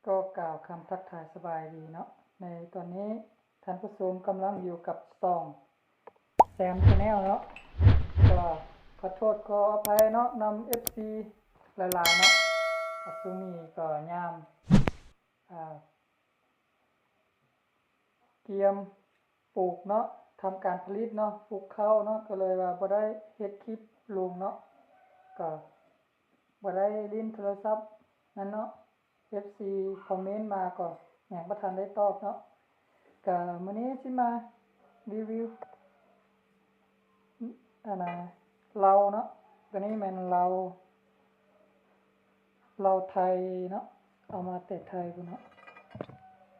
ກໍກ່າວຄຳທັກທາຍສະບາຍດີເນາະ. ໃນຕອນນີ້ທ່ານຜູ້ຊົມກຳລັງຢູ່ກັບຊ່ອງແຊມແຊນແນວເນາະ. ກໍຂໍໂທດຂໍອະໄພເນາະ ນຳເອັຟຊີຫຼາຍໆເນາະ. ກໍຊ່ວງນີ້ກໍຍາມ ອ່າ ກຽມປູກເນາະ ທຳການຜະລິດເນາະ ປູກເຂົ້າເນາະ ກໍເລີຍວ່າບໍ່ໄດ້ເຮັດຄລິບລົງເນາະ. ກໍບໍ່ໄດ້ຫຼິ້ນໂທລະສັບນັ້ນເນາະ ເອັຟຊີຄອມເມັນມາກໍຍັງບໍ່ທັນໄດ້ຕອບເນາະ. ກະມື້ນີ້ຊິມາຣີວິວ ອັນນ່າ ເຫຼົ້າເນາະ. ຕົວນີ້ແມ່ນເຫຼົ້າ ເຫຼົ້າໄທເນາະ ເອົາມາແຕ່ໄທພຸ້ນເນາະ.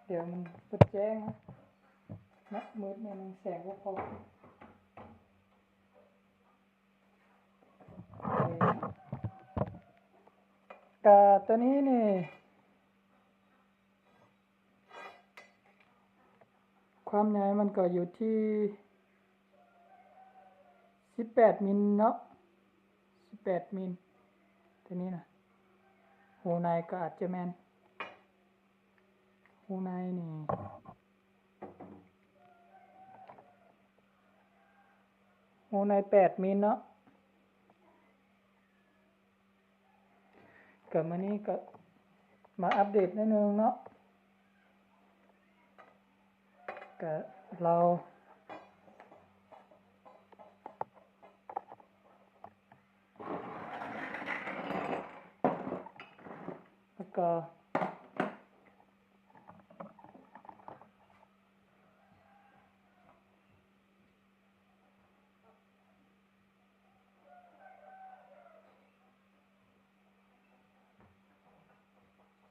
ດຽວມັນບໍ່ແຈ້ງເນາະ ມືດໜ້ອຍໜຶ່ງ ແສງບໍ່ພໍ. ກະຕົວນີ້ນີ້ ຄວາມໃຫຍ່ມັນກໍຢູ່ທີ່ສິບແປດມິນເນາະ ສິບແປດມິນ. ຕົວນີ້ນະ ຮູໃນກໍອາດຈະແມ່ນ ຮູໃນນີ້ ຮູໃນແປດມິນເນາະ. ກໍມື້ນີ້ກໍມາອັບເດດໜ້ອຍໜຶ່ງເນາະ ກໍເຫຼົ້າ ແລ້ວກໍ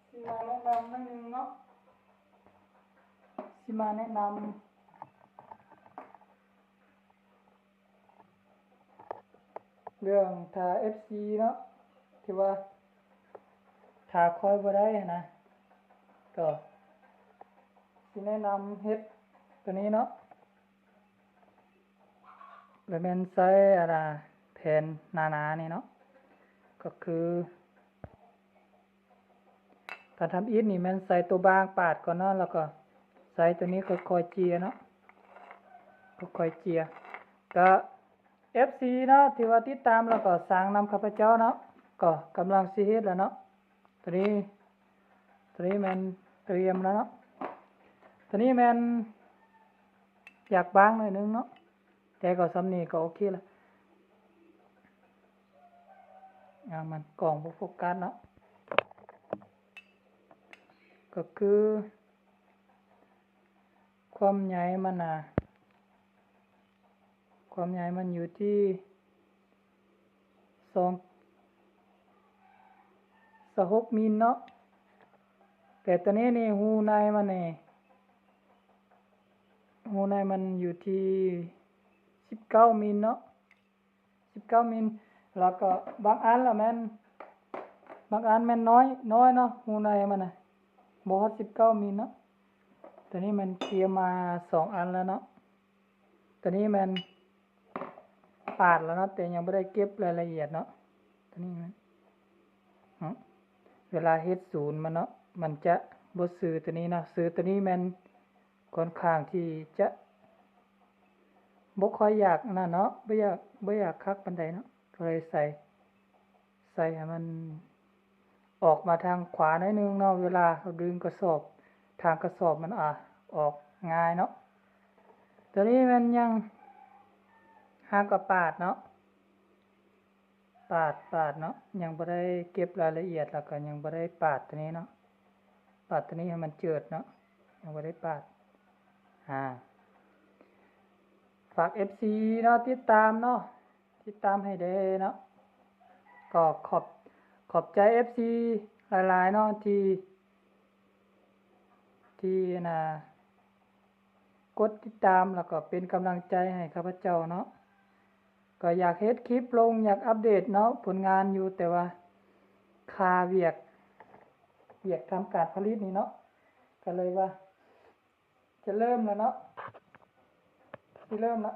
ຊິມາແນະນຳໜ້ອຍໜຶ່ງເນາະ ຊິມາແນະນຳເລື່ອງຖ້າເອັຟຊີເນາະ ທີ່ວ່າຖ້າຄ່ອຍບໍ່ໄດ້ຫັ້ນນະ ກໍຊິແນະນຳເຮັດຕົວນີ້ເນາະ. ແລ້ວແມ່ນໃຊ້ອັນນ່າແຜ່ນໜາໆນີ້ເນາະ ກໍຄືການທຳອິດນີ້ແມ່ນໃຊ້ຕົວບາງປາດກ່ອນເນາະ ແລ້ວກໍໃຊ້ຕົວນີ້ຄ່ອຍໆເຈຍເນາະ ຄ່ອຍໆເຈຍ. ກະເອັຟຊີເນາະ ທີ່ວ່າຕິດຕາມ ແລ້ວກໍສ້າງນຳຂ້າພະເຈົ້າເນາະ ກໍກຳລັງຊິເຮັດແລ້ວເນາະ. ຕົວນີ້ ຕົວນີ້ແມ່ນກະລຽມແລ້ວເນາະ ຕົວນີ້ແມ່ນຢາກບາງໜ້ອຍໜຶ່ງເນາະ ແຕ່ກໍສ່ຳນີ້ກໍໂອເຄລະ. ອ່າ ມັນກ້ອງບໍ່ໂຟກັສເນາະ ກໍຄືຄວາມໃຫຍ່ມັນນະ ຄວາມໃຫຍ່ມັນຢູ່ທີ່ສອງ ຊາວຫົກມິນເນາະ ແຕ່ຕົວນີ້ນີ້ຮູໃນມັນນີ້ ຮູໃນມັນຢູ່ທີ່ສິບເກົ້າມິນເນາະ ສິບເກົ້າມິນ. ແລ້ວກໍບາງອັນລະແມ່ນ ບາງອັນແມ່ນນ້ອຍ ນ້ອຍເນາະ ຮູໃນມັນນະ ບໍ່ຮອດສິບເກົ້າມິນເນາະ. ຕົວນີ້ມັນກຽມມາສອງອັນແລ້ວເນາະ ຕົວນີ້ແມ່ນປາດແລ້ວເນາະ ແຕ່ຍັງບໍ່ໄດ້ເກັບລາຍລະອຽດເນາະ. ຕົວນີ້ແມ່ນ ເນາະ ເວລາເຮັດສູນມັນເນາະ ມັນຈະບໍ່ຊື່ຕົວນີ້ເນາະ ຊື່ຕົວນີ້ແມ່ນຄ່ອນຂ້າງທີ່ຈະບໍ່ຄ່ອຍຢາກອັນນັ້ນເນາະ ບໍ່ຢາກ ບໍ່ຢາກຄັກປານໃດເນາະ ກໍເລີຍໃສ່ ໃສ່ໃຫ້ມັນອອກມາທາງຂວາໜ້ອຍໜຶ່ງເນາະ ເວລາເຮົາດຶງກະສອບ ທາງກະສອບມັນ ອາ ອອກງ່າຍເນາະ. ຕົວນີ້ແມ່ນຍັງ ຫາກະປາດເນາະ ປາດ ປາດເນາະ ຍັງບໍ່ໄດ້ເກັບລາຍລະອຽດ ແລ້ວກໍຍັງບໍ່ໄດ້ປາດຕົວນີ້ເນາະ ປາດຕົວນີ້ໃຫ້ມັນເຈີດເນາະ ຍັງບໍ່ໄດ້ປາດ. ອາ ຝາກເອັຟຊີເນາະ ຕິດຕາມເນາະ ຕິດຕາມໃຫ້ແດ່ເນາະ. ກໍຂອບ ຂອບໃຈເອັຟຊີຫຼາຍໆເນາະ ທີ່ ທີ່ ອັນນ່າ ກົດຕິດຕາມ ແລ້ວກໍເປັນກຳລັງໃຈໃຫ້ຂ້າພະເຈົ້າເນາະ. ກໍຢາກເຮັດຄລິບລົງ ຢາກອັບເດດເນາະ ຜົນງານຢູ່ ແຕ່ວ່າຄາວຽກ ວຽກທຳການຜະລິດນີ້ເນາະ ກໍເລີຍວ່າ ຈະເລີ່ມແລ້ວເນາະ ຊິເລີ່ມລະ.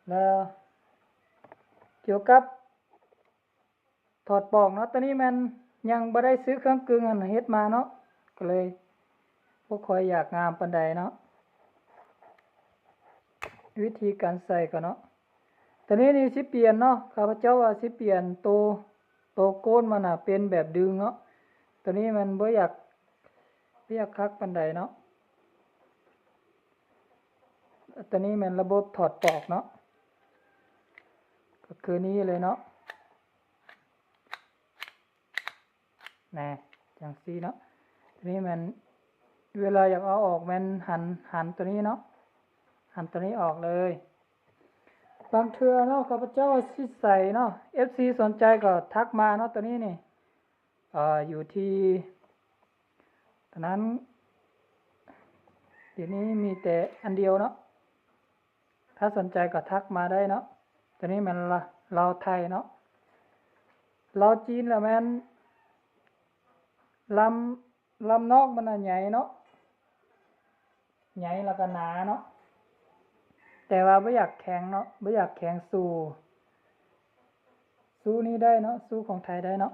ແລ້ວກ່ຽວກັບຖອດປ່ອງເນາະ ຕົວນີ້ແມ່ນ ຍັງບໍ່ໄດ້ຊື້ເຄື່ອງກຶງຫັ້ນເຮັດມາເນາະ ກໍເລີຍບໍ່ຄ່ອຍຢາກງາມປານໃດເນາະ. ວິທີການໃສ່ກໍເນາະ ຕອນນີ້ນີ້ຊິປ່ຽນເນາະ ຂ້າພະເຈົ້າວ່າຊິປ່ຽນໂຕ ໂຕກົ້ນມັນນະເປັນແບບດຶງເນາະ. ຕອນນີ້ມັນບໍ່ຢາກ ບໍ່ຢາກຄັກປານໃດເນາະ. ຕົວນີ້ແມ່ນລະບົບຖອດປອກເນາະ ກໍຄືນີ້ເລີຍເນາະ ແນ່ ຈັ່ງຊີ້ເນາະ. ຕົວນີ້ແມ່ນເວລາຢາກເອົາອອກແມ່ນຫັນ ຫັນຕົວນີ້ເນາະ ຫັນຕົວນີ້ອອກເລີຍ. ບາງເທື່ອເນາະ ຂ້າພະເຈົ້າຊິໃສ່ເນາະ ເອັຟຊີສົນໃຈກໍທັກມາເນາະ ຕົວນີ້ນີ້ ເອີ ຢູ່ທີ່ ຕອນນັ້ນ ດຽວນີ້ມີແຕ່ອັນດຽວເນາະ ຖ້າສົນໃຈກໍທັກມາໄດ້ເນາະ. ຕົວນີ້ແມ່ນລາວ ລາວໄທເນາະ ລາວຈີນລະແມ່ນ ລຳ ລຳນອກມັນນະໃຫຍ່ເນາະ ໃຫຍ່ແລ້ວກໍໜາເນາະ ແຕ່ວ່າບໍ່ຢາກແຂງເນາະ ບໍ່ຢາກແຂງສູ້ ສູ້ນີ້ໄດ້ເນາະ ສູ້ຂອງໄທໄດ້ເນາະ.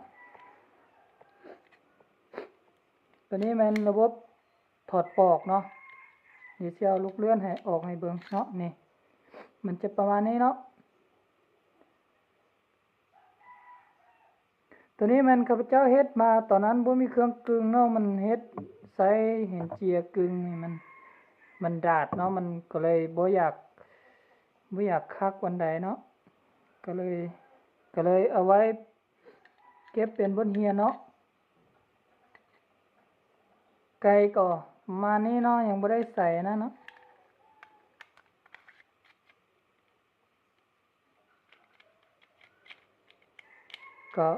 ຕົວນີ້ແມ່ນລະບົບຖອດປອກເນາະ ດຽວຊິເອົາລູກເລື່ອນໃຫ້ ອອກໃຫ້ເບິ່ງເນາະ ນີ້ ມັນຈະປະມານນີ້ເນາະ. ຕົວນີ້ແມ່ນຂ້າພະເຈົ້າເຮັດມາ ຕອນນັ້ນບໍ່ມີເຄື່ອງກຶງເນາະ ມັນເຮັດໃສ່ເຫັນເຈຍກຶງນີ້ ມັນ ມັນດາດເນາະ ມັນກໍເລີຍບໍ່ຢາກ ບໍ່ຢາກຄັກປານໃດເນາະ ກໍເລີຍ ກໍເລີຍເອົາໄວ້ເກັບເປັນບົດຮຽນເນາະ. ໄກ່ກໍປະມານນີ້ເນາະ ຍັງບໍ່ໄດ້ໃສ່ນັ້ນເນາະ. ກໍ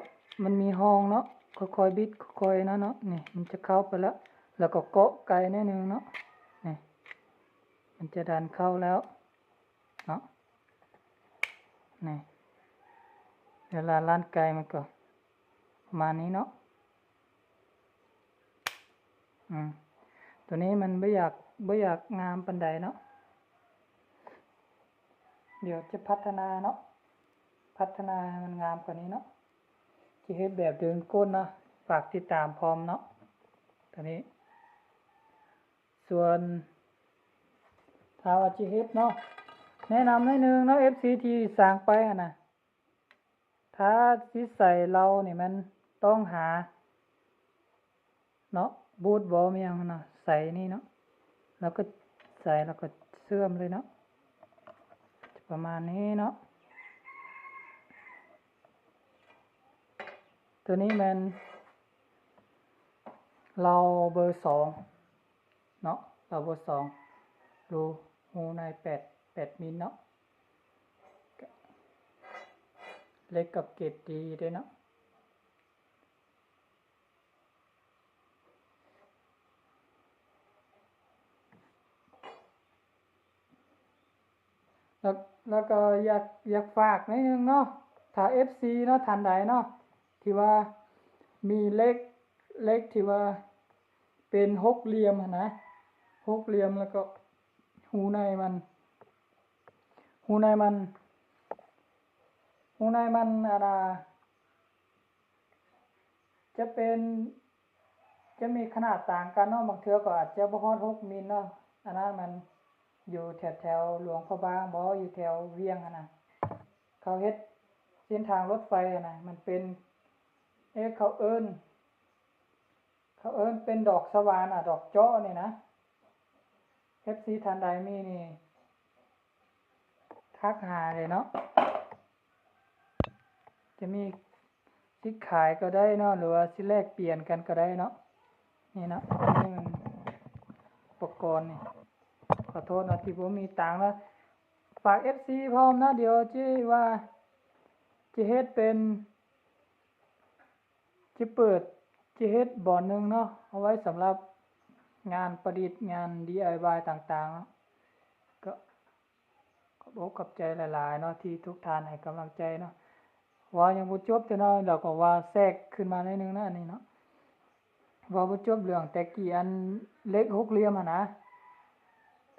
ມັນມີຮ່ອງເນາະ ຄ່ອຍໆບິດ ຄ່ອຍໆນັ້ນເນາະ ນີ້ມັນຈະເຂົ້າໄປແລ້ວ ແລ້ວກໍເກາະໄກ່ໜ້ອຍໜຶ່ງເນາະ ນີ້ມັນຈະດັນເຂົ້າແລ້ວເນາະ ນີ້ເວລາລັນໄກ່ມັນກໍປະມານນີ້ເນາະ. ອືມ ຕົວນີ້ມັນບໍ່ຢາກ ບໍ່ຢາກງາມປານໃດເນາະ ດຽວຈະພັດທະນາເນາະ ພັດທະນາໃຫ້ມັນງາມກວ່ານີ້ເນາະ ຈະເຮັດແບບດຶງກົ້ນເນາະ ຝາກຕິດຕາມພ້ອມເນາະ ຕົວນີ້. ສ່ວນຖ້າວ່າຈະເຮັດເນາະ ແນະນຳໜ້ອຍໜຶ່ງເນາະ ເອັຟຊີທີ່ສ້າງໄປຫັ້ນນະ ຖ້າຊິໃສ່ເລົານີ້ແມ່ນຕ້ອງຫາເນາະ ບູດບໍ່ແມ່ນຫຍັງຫັ້ນນະ ໃສ່ນີ້ເນາະ ແລ້ວກໍໃສ່ ແລ້ວກໍເຊື່ອມເລີຍເນາະ ຈະປະມານນີ້ເນາະ. ຕົວນີ້ແມ່ນເລົາເບີສອງເນາະ ເລົາເບີສອງ ຮູ ຮູໃນແປດ ແປດມິນເນາະ ເຫຼັກກັບເກຣດດີເດ້ເນາະ. ແລ້ວ ແລ້ວກໍຢາກ ຢາກຝາກໜ້ອຍໜຶ່ງເນາະ ຖ້າເອັຟຊີເນາະ ທ່ານໃດເນາະ ທີ່ວ່າມີເຫຼັກ ເຫຼັກທີ່ວ່າເປັນຫົກຫຼ່ຽມຫັ້ນນະ ຫົກຫຼ່ຽມ ແລ້ວກໍຮູໃນມັນ ຮູໃນມັນ ຮູໃນມັນ ອັນນ່າ ຈະເປັນ ຈະມີຂະໜາດຕ່າງກັນເນາະ ບາງເທື່ອກໍອາດຈະບໍ່ຮອດຫົກມິນເນາະ. ອັນນັ້ນມັນຢູ່ແຖວໆຫຼວງພະບາງບໍ ຢູ່ແຖວວຽງຫັ້ນນະ ເຂົາເຮັດເສັ້ນທາງລົດໄຟຫັ້ນນະ ມັນເປັນ ເອີ ເຂົາເອີ້ນ ເຂົາເອີ້ນເປັນດອກສະຫວ່ານອະ ດອກເຈາະນີ້ນະ. ເອັຟຊີທ່ານໃດມີນີ້ ທັກຫາເລີຍເນາະ ຈະມີຊິຂາຍກໍໄດ້ເນາະ ຫຼືວ່າຊິແລກປ່ຽນກັນກໍໄດ້ເນາະ. ນີ້ເນາະ ນີ້ມັນອຸປະກອນນີ້ ຂໍໂທດເນາະທີ່ບໍ່ມີຕັງນະ. ຝາກເອັຟຊີພ້ອມນະ ດຽວຊິວ່າຊິເຮັດເປັນ ຈະເປີດ ຈະເຮັດບ່ອນໜຶ່ງເນາະ ເອົາໄວ້ສຳລັບງານປະດິດ ງານດີໄອວາຍຕ່າງໆເນາະ. ກໍຂອບອົກຂອບໃຈຫຼາຍໆເນາະ ທີ່ທຸກທ່ານໃຫ້ກຳລັງໃຈເນາະ. ເວົ້າຍັງບໍ່ຈົບເທື່ອເນາະ ແລ້ວກໍວ່າແຊກຂຶ້ນມາໜ້ອຍໜຶ່ງນະ ອັນນີ້ເນາະ ເວົ້າບໍ່ຈົບເລື່ອງແຕ່ກີ້ ອັນເຫຼັກຫົກຫຼ່ຽມຫັ້ນນະ.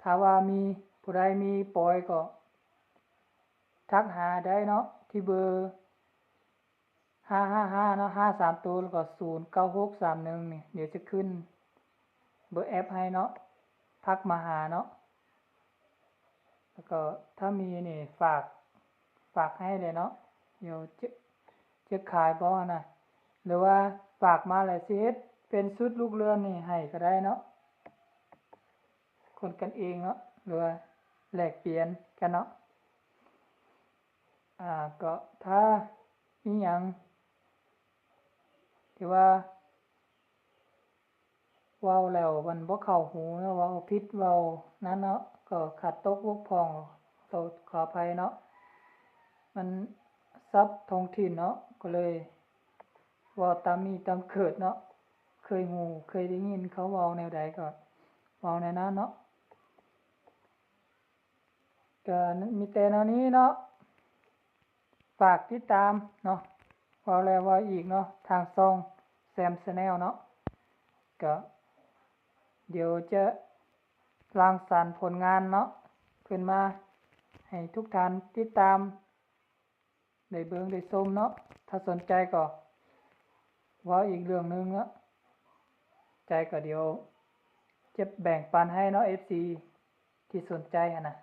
ຖ້າວ່າມີ ຜູ້ໃດມີປອຍກໍທັກຫາໄດ້ເນາະ ທີ່ເບີ ຫ້າຫ້າຫ້າເນາະ ຫ້າສາມໂຕ ແລ້ວກໍສູນເກົ້າຫົກສາມໜຶ່ງນີ້ ດຽວຈະຂຶ້ນເບີແອັບໃຫ້ເນາະ ທັກມາຫາເນາະ ແລ້ວກໍຖ້າມີນີ້ຝາກ ຝາກໃຫ້ເດ້ເນາະ ດຽວຈະ ຈະຂາຍບໍ່ຫັ້ນນະ ຫຼືວ່າຝາກມາແລ້ວຊິເຮັດເປັນຊຸດລູກເຮືອນນີ້ໃຫ້ກໍໄດ້ເນາະ ຄົນກັນເອງເນາະ ຫຼືວ່າແລກປ່ຽນກັນເນາະ ອາ ກໍຖ້າມີຫຍັງທີ່ວ່າເວົ້າແລ້ວມັນບໍ່ເຂົ້າຫູເນາະ ເວົ້າຜິດເວົ້ານັ້ນເນາະ ກໍຂາດຕົກບົກຜ່ອງ ຕ້ອງຂໍອະໄພເນາະ ມັນສັບທ້ອງຖິ່ນເນາະ ກໍເລີຍເວົ້າຕາມມີຕາມເກີດເນາະ ເຄີຍຮູ້ເຄີຍໄດ້ຍິນເຂົາເວົ້າແນວໃດກໍເວົ້າແນວນັ້ນເນາະ ກໍມີແຕ່ແນວນີ້ເນາະ ຝາກຕິດຕາມເນາະ ເວົ້າແລ້ວເວົ້າອີກເນາະ ທາງຊ່ອງແຊມແຊນແນວເນາະ ກໍດຽວຈະລັງສັນຜົນງານເນາະ ຂຶ້ນມາໃຫ້ທຸກທ່ານຕິດຕາມ ໄດ້ເບິ່ງໄດ້ຊົມເນາະ ຖ້າສົນໃຈກໍເວົ້າອີກເລື່ອງໜຶ່ງເນາະ ໃຈກໍດຽວຈະແບ່ງປັນໃຫ້ເນາະ ເອັຟຊີ ທີ່ສົນໃຈຫັ້ນນະ